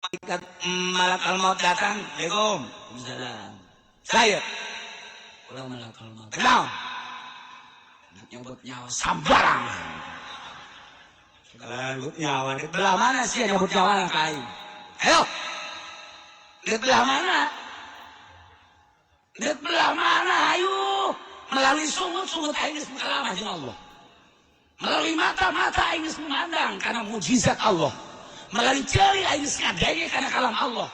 Malaikat malakal maut datang, "Assalamualaikum." "Salam." "Saya ulah malakal maut." "Kenal?" "Nyabut nyawa sambarang." "Nyabut nyawa di belah mana sih nyabut nyawa ka aing? Ayo, di belah mana? Di belah mana? Ayo." Melalui sungut-sungut aing geus kalah jeung Allah, melalui mata-mata aing geus memandang karena mujizat Allah, melalui ceuli aing geus ngadenge karena kalam Allah,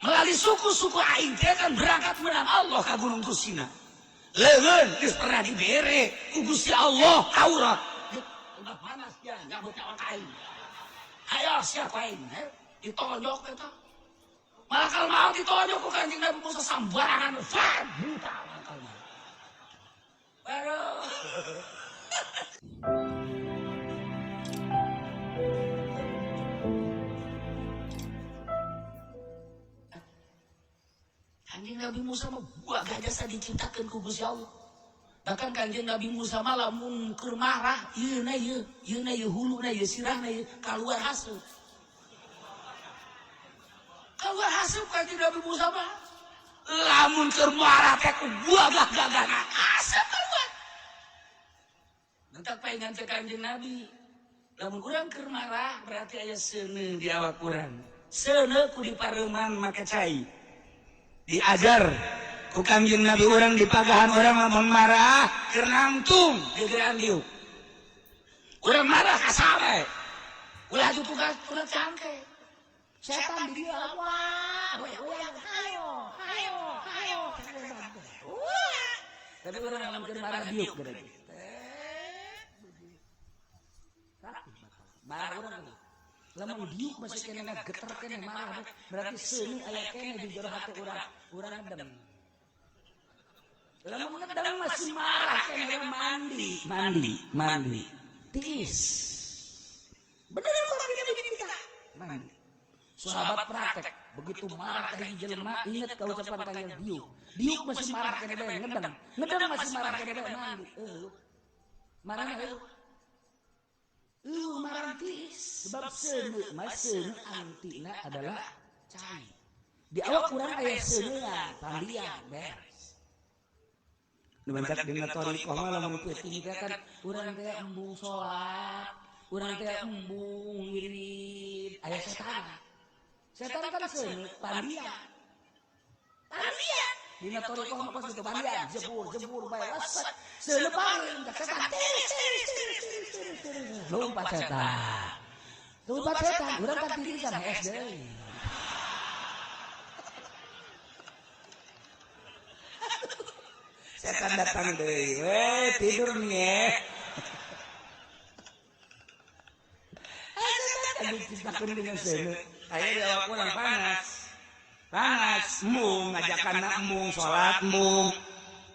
melalui suku-suku aing teh kan berangkat menang Allah ka Gunung Tursina, leungeun geus pernah dibere ku Gusti Allah Taurat. Udah mana sia nyabut nyawa ka aing? Ayo siapa aing?" Ditonjok eta malakal maut, ditonjok ku Kanjeng Nabi Musa sambarangan, far buta malakal maut. Baru Kanjeng Nabi Musa mah buah gajah diciptakeun ku Gusti Allah. Bahkan Kanjeng Nabi Musa mah lamun keur marah, ieu na ieu, ieu na ieu, huluna ieu, sirahna ieu, kaluar haseup. Kaluar haseup Kanjeng Nabi Musa mah. Lamun keur marah teh ku buah gagah haseup keluar. Mentak paingan teh Kanjeng Nabi. Lamun urang keur marah berarti aya seuneu di awak urang. Seuneu ku dipareuman make cai. Diajar ku Kangjeng Nabi urang di pagahan urang lamun marah keur nangtung gegeran diuk. Urang marah kasar ulah tugas ulah cangke. Setan di dia, wah, wah, ayo, ayo, ayo. Tapi urang lamun keur marah diuk gede. Marah urang lamun diuk masih kena geter kena marah berarti seuneu aya kene di jero hati urang, urang ngedem. Lamun ngedem masih marah kene, mandi, mandi, mandi. Tiis. Bener begini begini kita. Mandi. Sahabat praktek, begitu marah ka jelema inget ka ucapan Kanjeng diuk. Diuk masih marah kene bae ngedem. Ngedem masih marah kene bae mandi. Marahna eueuh. Marah tiis. Sebab seuneu mah seuneu antina adalah cai. Di awak urang aya seuneuan, pandian beres. Nu mentak dina thoriqoh mah lamun peuting teh kan urang teh embung salat, urang teh embung wirid, aya setan. Setan kan seuneu pandian. Pandian. Dina thoriqoh mah kos kitu pandian, jebur jebur bae lesek. Seuneu paling ka setan tiris tiris tiris tiris tiris tiris. Lompat setan. Lompat setan, urang kan tirisan hees deui. Setan datang deui, weh tidur nih. Setan diciptakeun dengan seuneu. Aya di awak urang panas. Panas, embung ngajakan embung salat embung.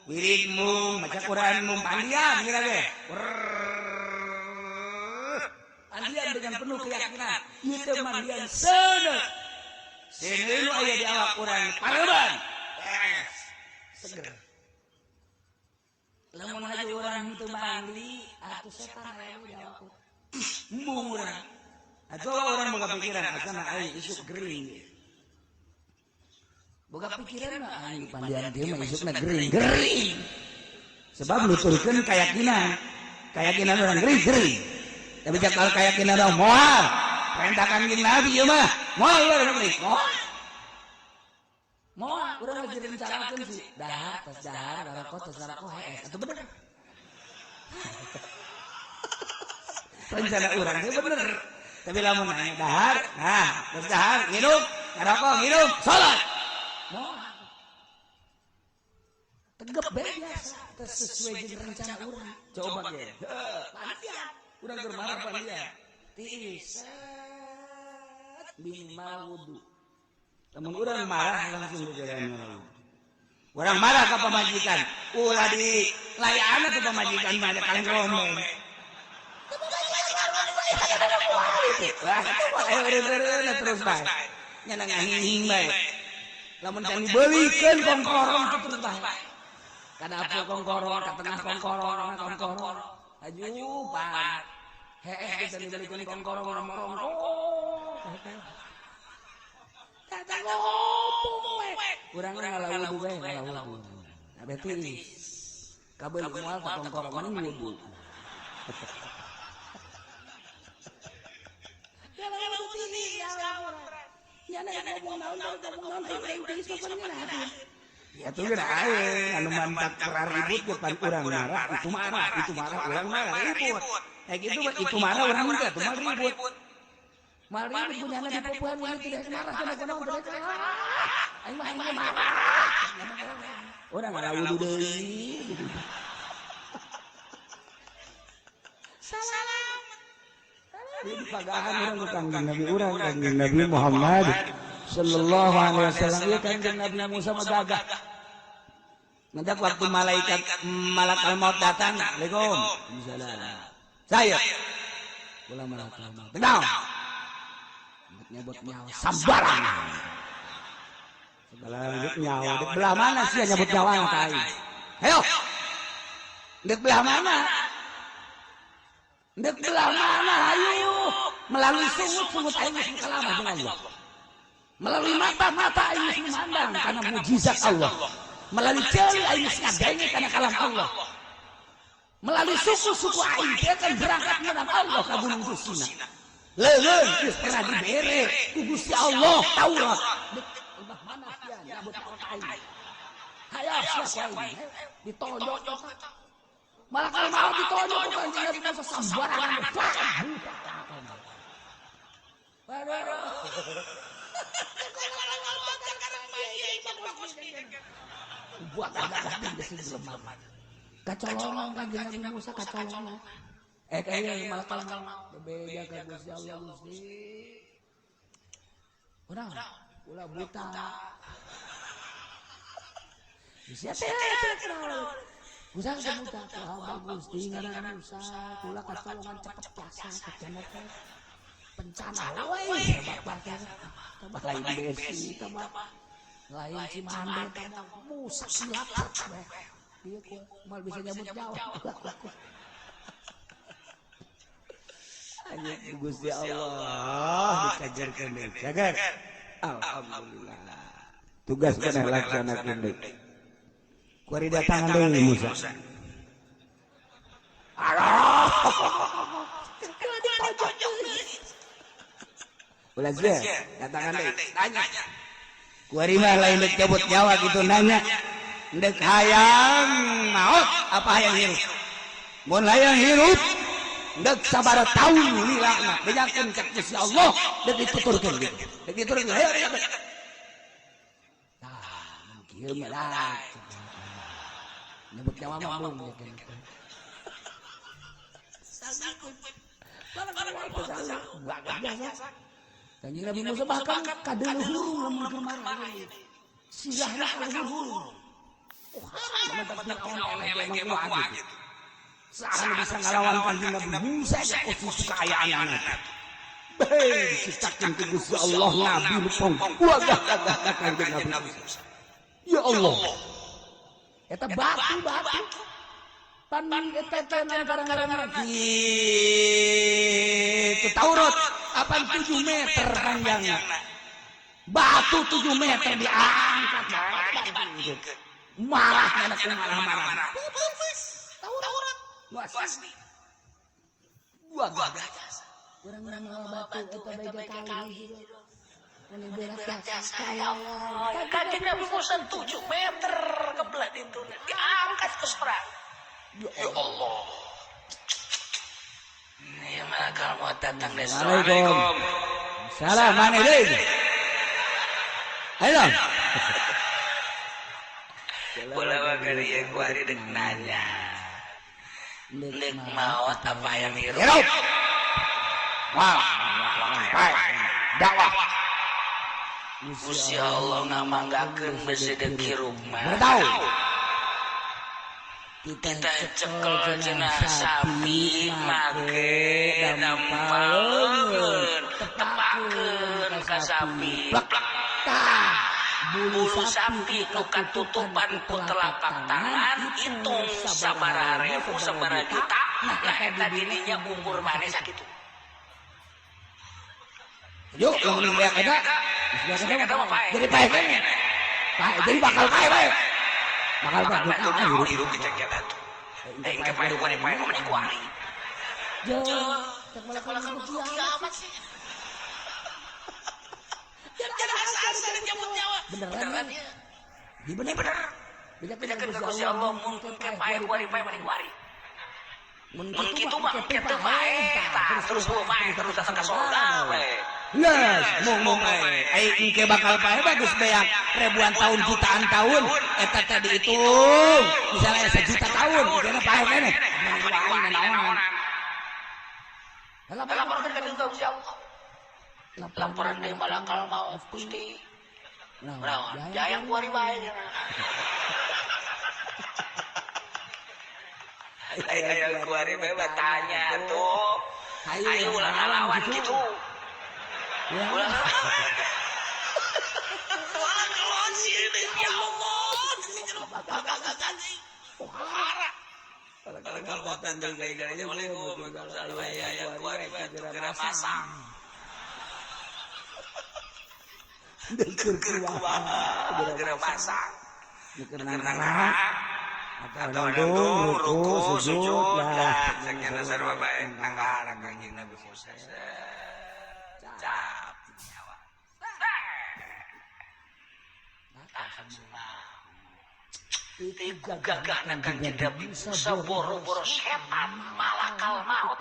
Wirid embung, maca Quran embung, pandian kira ge. Mandian dengan penuh keyakinan. Ieu teh mandian seuneu. Seuneu nu aya di awak urang pareuban. Beres. Seger. Lamun hayu urang teu mandi, atuh setan aya di awak urang. Embung urang. Atuh urang boga pikiran asana aing isuk gering. Boga pikiran mah aing pandian dieu mah isukna gering, gering. Sebab nuturkeun keyakinan. Keyakinan urang gering, gering. Tapi kalau keyakinan urang moal, perintah Kangjeng Nabi ieu mah, moal urang gering, moal. Moal urang lagi rencanakeun sih. Dahar, tos dahar, ngarokok, tos ngarokok hees. Atuh bener. Rencana urang teh bener. Tapi lamun nanya dahar, nah, tos dahar, ngirup, ngarokok, ngirup, salat. Moal. Tegep bae biasa, teu sesuai jeung rencana urang. Coba ge. Heuh, pandian. Urang keur marah pandian. Tiis. Minimal wudu. Lamun urang marah langsung gegeran. Urang marah ka pamajikan, ulah di layana tuh pamajikan mah kaleng rombeng. Wah, terus bae. Nya ngahing bae. Lamun can dibeulikeun kongkorong terus bae. Kana apel kongkorong, ka tengah kongkorong, kongkorong. Haju pan. Heeh kita dibelikeun kongkorong ngomong. Oh. Ngomong we. Urang ngala wudu bae, ngala wudu. Nah, berarti kabeul moal ka tongkrongan wudu. Ngala wudu tiis ka urang. Nyana ngomong naon, ngomong naon, aing tiis mah pan ngeunaheun. Ya tuh geus aing anu mantak ribut ge pan urang marah, itu marah, itu marah, urang marah ribut. Eh gitu mah itu marah urang teh atuh mah ribut. Mal ribut punyana di popoean we tidak marah kana kunaon teh. Aing mah marah. Urang ngala wudu deui. Salam. Di pagahan urang ku Kangjeng Nabi urang Kangjeng Nabi Muhammad sallallahu alaihi wasallam. Ieu Kangjeng Nabi Musa mah gagah. Nanti waktu malaikat malakal maut datang, Assalamualaikum. Waalaikumsalam. Saya ulah malakal maut. Tenang. Nyebut nyawa sambarangan. Segala nyebut nyawa. Dek belah mana sih nyebut nyawa ka aing? Ayo. Dek belah mana? Dek belah mana? Ayo. Melalui sungut-sungut aing geus kalamah dengan Allah. Melalui mata-mata aing geus memandang karena mujizat Allah. Melalui ceuli aing geus ngadenge kana kalam Allah. Melalui suku-suku aing dia kan berangkat menang Allah ka Gunung Sina. Leuleun geus pernah dibere ku Gusti Allah Taurat. Dek belah mana sia nyabut nyawa ka aing? Hayo sia ku aing. Ditonjok eta. Malakal maut ditonjok ku Kanjeng Nabi Musa sambarangan. Buat agak lemah. Kacolongan Kanjeng Nabi Musa kacolongan. Kayak malakal maut bebeja ka Gusti Allah Gusti. Urang ulah buta. Bisa teh Musa buta. Kumaha Gusti ngaran Musa, kula kacolongan cepet jasa kecana teh. Bencana we hebat banget. Tambah lain besi, tambah lain Cimande, tambah Musa silap we. Ieu ku moal bisa nyabut nyawa. Anjing Gusti Allah dikajarkeun deui. Cagar. Alhamdulillah. Tugas maneh laksanakeun deui. Kuari datangan deui Musa. Aduh. Ulah sia, datangan deui. Nanya. Kuari mah lain deuk cabut nyawa gitu nanya. Deuk hayang maot apa hayang hirup? Mun hayang hirup deuk sabaraha taun lilana bejakeun ka Gusti Allah deuk dituturkeun gitu. Deuk dituturkeun hayo. Tah, mun kieu mah lah. Nyebut nyawa mah mung bejakeun. Kanjeng Nabi Musa bahkan kadeuleuh lamun keur marah. Silahna kadeuleuh. Oh, haram mantap Firaun eleh ge mah kuat gitu. Saha nu bisa ngalawan Kanjeng Nabi Musa ge khusus kaayaan Bae diciptakeun ku Gusti Allah nabi nu pong wagah-gagah ka Kanjeng Nabi Musa. Ya Allah. Eta batu-batu pan eta teh kadang-kadang gitu Taurat apan 7 meter panjangnya. Batu 7 meter diangkat marah anak marah-marah. Taurat asli. Gua gagah. Urang-urang mawa batu eta bae kali. Anu berat jasa ya Allah. Kanjeng Nabi Musa 7 meter ke belah itu diangkat ke serang. Ya Allah. Ya malakal maut datang deh. Assalamualaikum. Salam mana deui? Ayo. Bola wakari yang kuari dek nanya. Dek maut apa yang hirup? Wah, dakwah. Gusti Allah ngamanggakeun besi dek hirup mah. Tahu. Kita cekel cenah sapi make dampal leungeun tepakeun ka sapi. Tah, bulu sapi nu katutupan ku telapak tangan hitung sabaraha ribu sabaraha juta. Nah eta dirinya umur maneh sakitu. Yuk, lamun beak eta. Eta mah paeh. Jadi paeh keneh. Paeh, jadi bakal paeh bae. Bakal Bakal paeh. paeh tuh naon hirup dicek eta tuh. Eh, engke paeh kuari paeh mah meni kuari. Jeung cek malakal maut kiamat sih. Jangan asa-asa dicabut nyawa. Beneran Beneran ya? ya. Di bener. Ini bener. Bejakeun Bejakeun ka ka Gusti Allah mun engke paeh kuari paeh meni kuari. Mun Mun kitu mah engke teu paeh tah terus lu paeh terus datang ka surga we. Yes, mung mung bae. Ai engke bakal paeh bagus beak ribuan tahun jutaan tahun eta teh dihitung. Misalnya 1 juta tahun, engke paeh keneh. Meni kuari naonan. Laporan Laporkeun ka Gusti Allah. Laporan deui malakal maut Gusti. Naon? Jayang kuari bae cenah. Ayo kuari bae mah tanya tuh. Ayo ulah ngalawan gitu. Ya. Ulah ngalawan. Ulah ngalawan sih ya Allah. Pohara. Malakal maut datang gaya-gayanya boleh aya kuari bae tuh geura masang. Keur kumaha? Geura masang. Keur Keur nangara. Atau nangtung, ruku, sujud, lah. Sakian sarua bae nangara Kanjeng Nabi Musa. Cap nyawa. Langsung gagah na Kanjeng Nabi Musa boro-boro setan malakal maut.